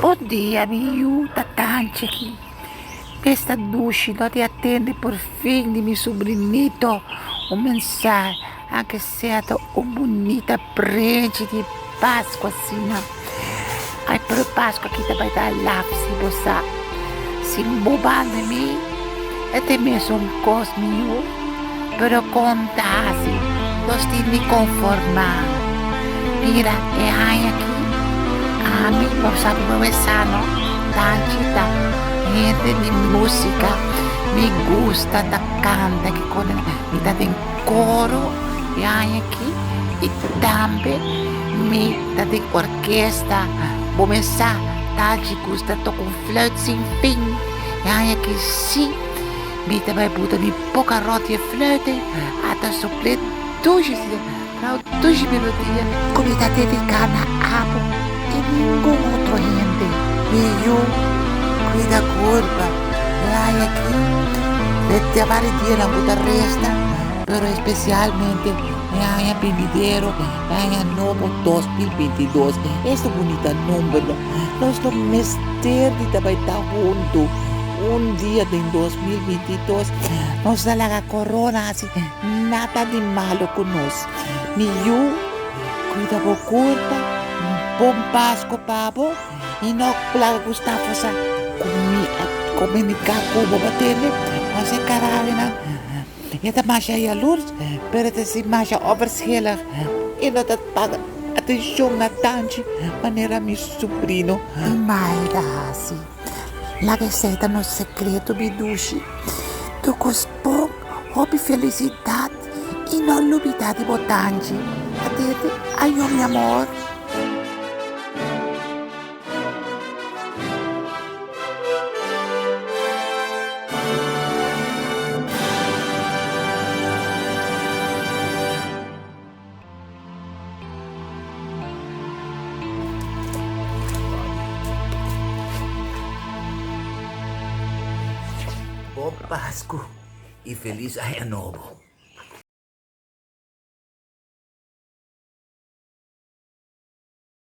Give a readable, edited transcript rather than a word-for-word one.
Bon dia mi yu ta tanchi aki. Esta dushi no di atende por fin di mi subrinito un mensahe anke sea ta un bunita prenchi di Pascua asina. Ay pero Pascua aki ta bai ta laf si bo sa. Si bo banda mi e ta e mesun cos mi yu pero con ta haci nos tin di conforma. Mira e aña aki ami bo sabi bo e sa no tanchi ta hende di musica mi gusta ta canta kiko mi ta den coro e aña aki y tambe mi ta den orkesta. Bo mes sa Taji gusta toka un fluit sin fin. E aña aki si mi ta bai buta mi boka ròt di e fluit ei ata supl'é dushi si trau dushi melodia ku mi ta dediká na abo i ningun otro hende. Mi yu kuida kurpa e aña aki e vari dianan ku ta resta pero espesialmente e aña binidero. Aña nobo 2022, esta bunita nomber no. Nos no mester di ta bai ta huntu un dia den 2022. Nos ta laga corona hasi nada di malo ku nos. Mi yu, kuida bo kurpa, bon Pasco pa bo i no laga Gustavo sa ku mi a komunika ku bo, bo tende? Nos e karabinan. E ta masha yalurs, pero e ta si masha overschillig. E no ta paga atencion na tanchi manera mi sobrino. Imelda hasi. Laga esei ta nos secreto, mi dushi. Tur cos bon, hopi felicidad y no lubida di bo tanchi. Atete, ayo mi amor. Bon Pasku i Felis Aña Nobo.